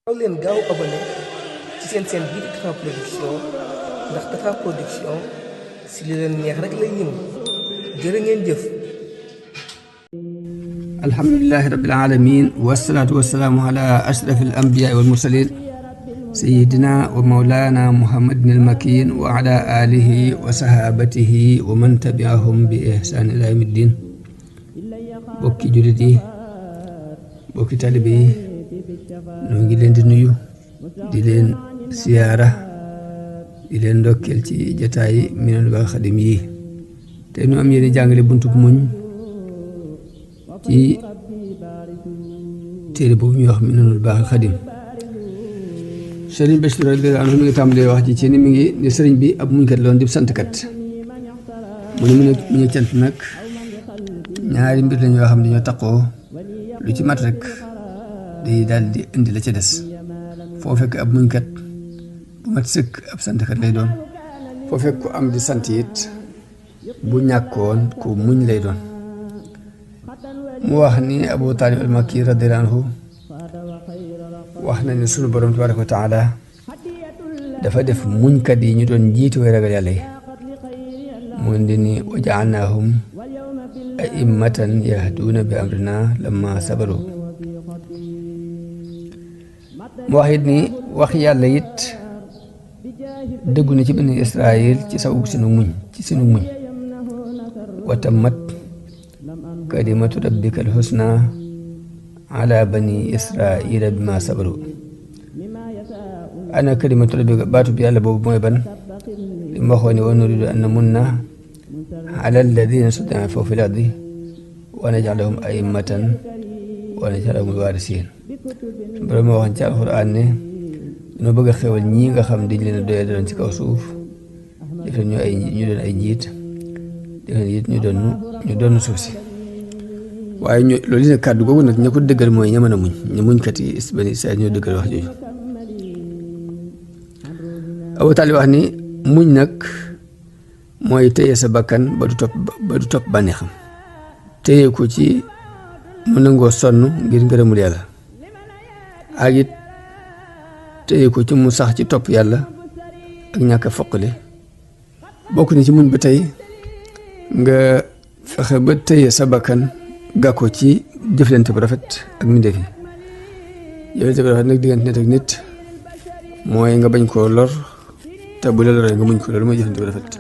gaaw leen gaaw abonné ci seen bii di Tapha Production ndax Tapha Production si li leen neex rek lay ñëw jërë ngeen jëf. alhamdulillahi rabbil alamin wasalaatu wasalaamu ala ashrafil anbiyaa wal mursalin sayyidina wa mawlana muhammadin al makin wa ala alihi wa sahabatihi wa man tabi'ahum bi ihsan ila yawmiddin. bokki jullit yi, bokki talibe yi, ñoo ngi leen di nuyu, di leen siyaara, di leen ndokkeel ci jataay Minanul Baaqil Xadim yi. te nu am yéen jàngale buntu muñ ci téere boobu ñuy wax Minanul Baaqil Xadim. Sëriñ Bachir radiyallaahu anhu mi ngi tàmbalee wax ji ci ni mi ngi ni sëriñ bi ab muñkat loon di santkat. mu ne cant nag ñaari mbir lañ yoo xam ne dañoo taqoo, lu ci mat rek day daal di indi la ca des. foo fekk ab muñkat bu mat sëkk ab santkat lay doon, foo fekk ku am di sant it bu ñàkkoon ku muñ lay doon. mu wax ni Abu Taalib al-Makki radiyallaahu anhu wax na ne sunu borom tabaaraka wa taala dafa def muñkat yi ñu doon jiitu way ragal yàlla yi. mu indi ni wa ja'alnaahum a'immatan yahduuna bi amrina lamma sabaru. mu wax it ni wax yàlla it dëggu na ci bani Israayil ci saw sunu muñ wa tammat kalimatu rabbika al-husna ala bani Israayila bima sabaru. ana kalimatu rabbika baatu bi yàlla boobu mooy ban? li mu waxoon ne wa nuriidu an namunna ala alladina stud'ifu fil ardi wa naj'alahum a'immatan wa naj'alahum al-waarisiin. borom moo waxoon ci alxuraan ne dañoo bëgg a xewal ñii nga xam dañ leen a doyee doon ci kaw suuf, def leen ñu doon ay njiit, def leen it ñu doon suuf si. waaye loolu yi nag kàddu googu nag ña ko dëggal mooy ña mën a muñ, ñu muñkat yi bani Israayil ñoo dëggal wax jooju. Abu Taalib wax ni muñ nag mooy téye sa bakkan ba du topp bànneexam, téye ko ci mu nangoo sonn ngir ngërëmul yàlla, ak it téye ko ci mu sax ci topp yàlla ak ñàkk a foqale. bokk ni ci muñ ba tey nga fexe ba téye sa bakkan gàkko ci jëflante bu rafet ak mbindeef yi. jëflante bu rafet nag diggante nit ak nit mooy nga bañ koo lor, te bu la loree nga muñ ko. loolu mooy jëflante bu rafet.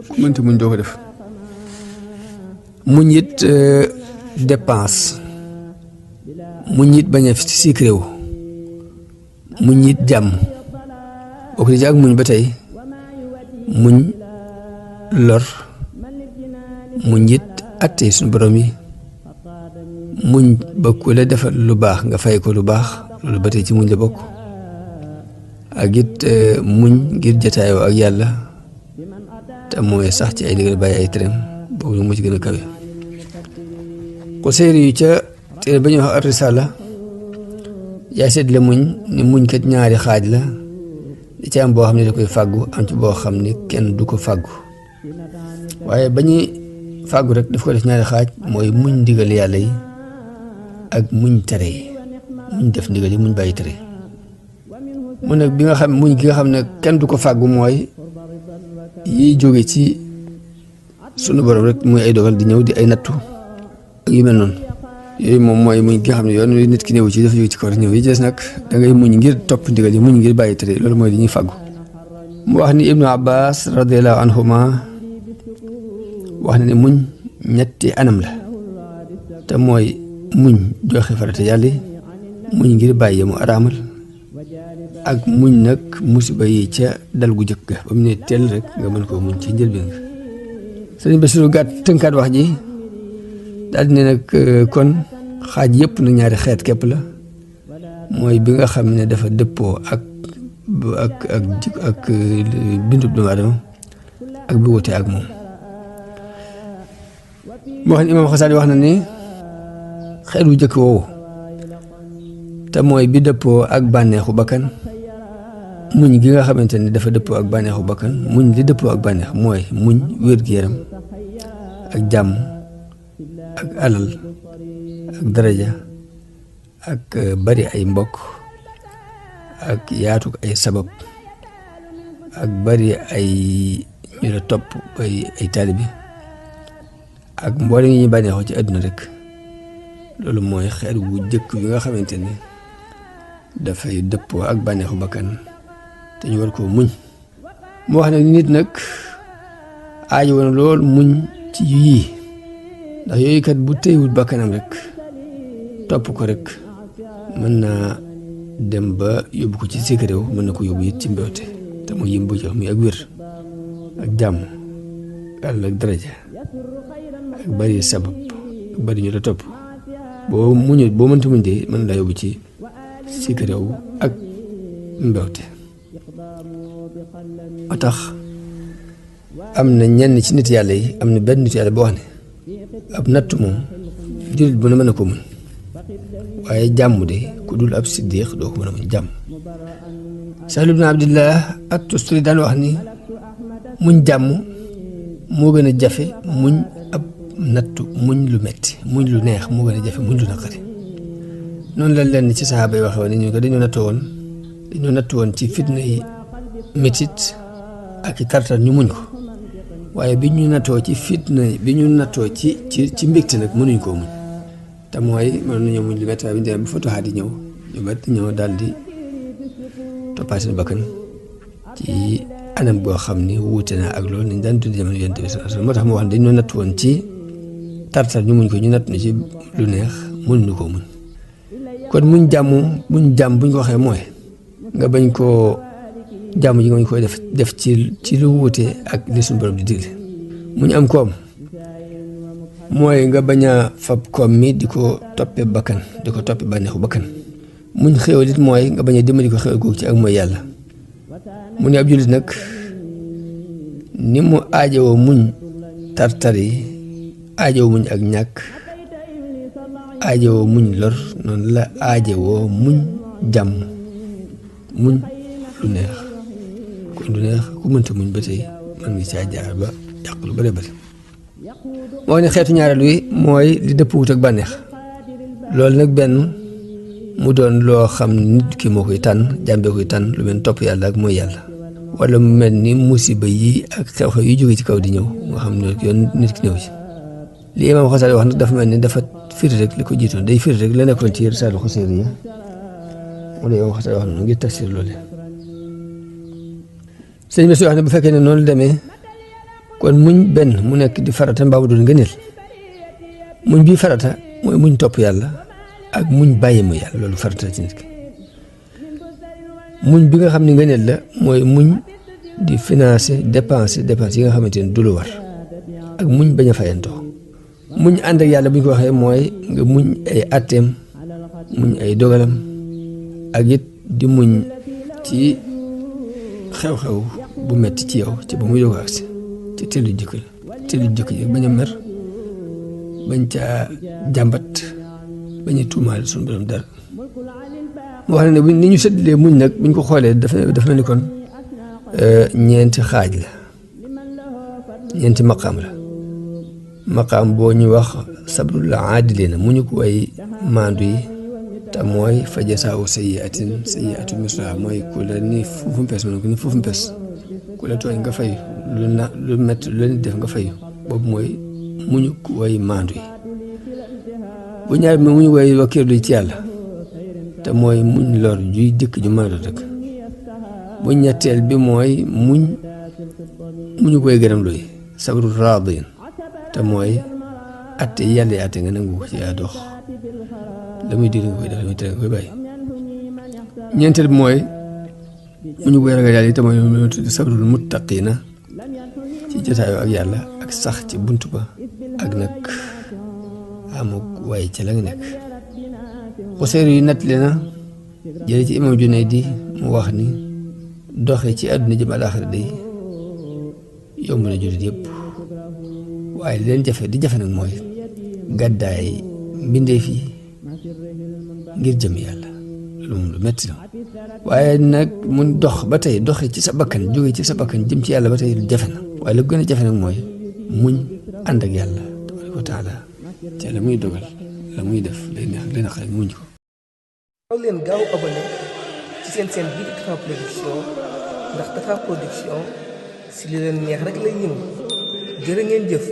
ku mënti muñ doo ko def. muñ it dépense, muñ it bañ a siik réew, muñ it jàmm. bokk na ci ak muñ ba tey muñ lor, muñ it atte suñu borom yi, muñ ba ku la defal lu baax nga fay ko lu baax, loolu ba tey ci muñ la bokk. ak it muñ ngir jataayoo ak yàlla, te mooy sax ci ay ndigal bàyyi ay tereem, boobu moo ci gën a kawe. Xuseyri yu ca téere ba ñuy wax ar-Risaala yaay seet la muñ ni muñ kat ñaari xaaj la, di ci am boo xam ne da koy fàggu, am ci boo xam ni kenn du ko fàggu. waaye ba ñuy fàggu rek daf ko def ñaari xaaj, mooy muñ ndigal yàlla yi ak muñ tere yi, muñ def ndigal yi, muñ bàyyi tere. mu nag bi nga xam muñ gi nga xam ne kenn du ko fàggu mooy yiy jóge ci sunu borom rek, muy ay dogal di ñëw di ay nattu ak yu mel noonu. yooyu moom mooy muñ gi nga xam ne yoon nit ki ñëw ci dafa jóge ci kaw ñëw. yi des nag da ngay muñ ngir topp ndigal yi, muñ ngir bàyyi tere, loolu mooy li ñuy fàggu. mu wax ni Ibnu Abbas radiyallahu anhuma wax na ne muñ ñetti anam la, te mooy muñ joxe farata yàlla yi, muñ ngir bàyyi mu araamal, ak muñ nag musiba yi ca dal gu jëkk ga ba mu ne teel rek nga mën koo muñ ci njëlbeen nga. sëriñ Basiru gàtt tënkaat wax ji daal di ne nag kon xaaj yëpp nag ñaari xeet képp la, mooy bi nga xam ne dafa dëppoo ak bindub doomu aadama ak bi wute ak moom. moo xam ne Imaam Xasaali wax na ni xeet wu jëkk woowu te mooy bi dëppoo ak bànneexu bakkan, muñ gi nga xamante ni dafa dëppoo ak bànneexu bakkan, muñ li dëppoo ak bànneex mooy muñ wér-gu-yaram ak jàmm ak alal ak daraja ak bari ay mbokk ak yaatu ay sabab ak bari ay ñu la topp ay taalibi ak mboolem yi ñu bànneexoo ci àdduna rek loolu mooy xeet wu jëkk bi nga xamante ni dafay dëppoo ak bànneexu bakkan te ñu war koo muñ. mu wax ne nit nag aajo woon lool muñ ci yii ndax yooyu kat bu téywut bakkanam rek topp ko rek mën naa dem ba yóbbu ko ci sikk réew, mën na ko yóbbu it ci mbewte te mu yim bu jox mi ak wér ak jàmm àll ak daraja ak bari sabab ak bari ñu la topp boo muñu boo mënta muñ de mën laa yóbbu ci sikk réew ak mbewte. moo tax am na ñenn ci nit yàlla yi am na benn nit yàlla boo wax ne ab natt moom jullit bu ne mën na ko muñ waaye jàmm de ku dul ab siddiq doo ko mën a muñ jàmm. Sahl ibn Abdillah at-Tustari daan wax ni muñ jàmm moo gën a jafe muñ ab nattu muñ lu metti muñ lu neex moo gën a jafe muñ lu naqari. noonu la leen ci saxaaba yi waxee woon ni ñu ko dañoo nattu woon ci fitna yi métit ak i tartar ñu muñ ko waaye bi ñu nattoo ci fitna bi ñu nattoo ci mbégte nag mënuñ koo muñ te mooy mën nañoo muñ lu métti waaye bi ñu demee ba fotoxaat yi ñëw ñu bat ñëw daal di toppaat seen bakkan ci anam goo xam ni wuute na ak loolu nañ daan dund jamono Yonent bi sallallahu alayhi wasallam moo tax mu wax ne dañoo natt woon ci tartar ñu muñ ko ñu natt na ci lu neex mënuñu koo muñ. kon muñ jàmm buñ ko waxee mooy nga bañ koo jàmm ji nga koy def ci lu wuute ak li suñu borom di digle. muñ am koom mooy nga bañ a fab koom mi di ko toppee bakkan di ko toppee bànneexu bakkan. muñ xéewal it mooy nga bañ a dimbali ko xéewal googu ci ak mooy yàlla. mu ne ab jullit nag ni mu aajowoo muñ tartar yi aajowoo muñ ak ñàkk aajowoo muñ lor noonu la aajowoo muñ jàmm muñ lu neex kon lu neex ku mënta muñ ba tey mën nga caa jaar ba yàq lu bëri bëri. moo ne xeetu ñaareel wi mooy li dëpp wut ak bànneex loolu nag benn mu doon loo xam nit ki moo koy tànn jàmbee koy tànn lu mel topp yàlla ak mooy yàlla wala mu mel ni musiba yi ak xew-xew yi jóge ci kaw di ñëw nga xam ne yoon nit ki ñëw ci. li Imaam Xasaali wax nag dafa mel ni dafa firi rek li ko jiitoon day firi rek la nekkoon ci Risaalu Xuseyriya wala Imaam Xasaali wax noonu ngir tafsir loolu. sëñ bi su wax ne bu fekkee ne noonu demee kon muñ benn mu nekk di farata mbaa mu doon ngëneel muñ bii farata mooy muñ topp yàlla ak muñ bàyyi mu yàlla loolu farata ci nit ki. muñ bi nga xam ne ngëneel la mooy muñ di financer dépense yi nga xamante ne du lu war ak muñ bañ a fayantoo. muñ ànd ak yàlla bu ñu ko waxee mooy nga muñ ay atteem muñ ay dogalam ak it di muñ ci xew-xew bu metti ci yow ci ba muy doog agsi ci teelu jikko ji bañ a mer bañ caa jàmbat bañ a tuumaal suñu borom dara. mu wax ne ni ñu séddalee muñ nag buñ ko xoolee dafa mel ni kon ñeenti xaaj la ñeenti maqaam la. maqaam boo ñu wax sabrul aadilina muñu ko way maandu yi te mooy fa jasaawu sayyi'atin mislaha mooy ku la ni fuufu mpes ma ne ko ni fuufu mpes ku la tooñ nga fay lu métti lu la nit def nga fay boobu mooy muñu ko way maandu yi. bu ñaar bi muñu way wakkiirlu ci yàlla te mooy muñ lor juy dëkk ju mën a doon rek. bu ñetteel bi mooy muñu koy gërëm luy sabrul raadiin te mooy atte yàlla yi atte nga nangu ko ci yaa dox la muy diir nga koy def la muy tere nga koy bàyyi. ñeenteel bi mooy muñu koy ragal yàlla yi te mooy lu tudd sabrul muttaqiina ci jotaayoo ak yàlla ak sax ci bunt ba ak nag amuk waaye ca la nga nekk. Xuseyri yu natt na jële ci imam Junaydi mu wax ni doxe ci àdduna jëm alaaxira day yomb na jullit yëpp waaye li leen jafe nag mooy gàddaay mbindeef yi ngir jëm yàlla loolu moom lu metti la waaye nag mun dox ba tey doxe ci sa bakkan jóge ci sa bakkan jëm ci yàlla ba tey jafe na waaye la gën a jafe nag mooy muñ ànd ak yàlla tabaaraka wa taala te la muy dogal la muy def lay neex lay naqari muñ ko. leen gaaw abonné ci seen bii di Tapha Production ndax Tapha Production si li leen neex rek lay yëngu jërë ngeen jëf.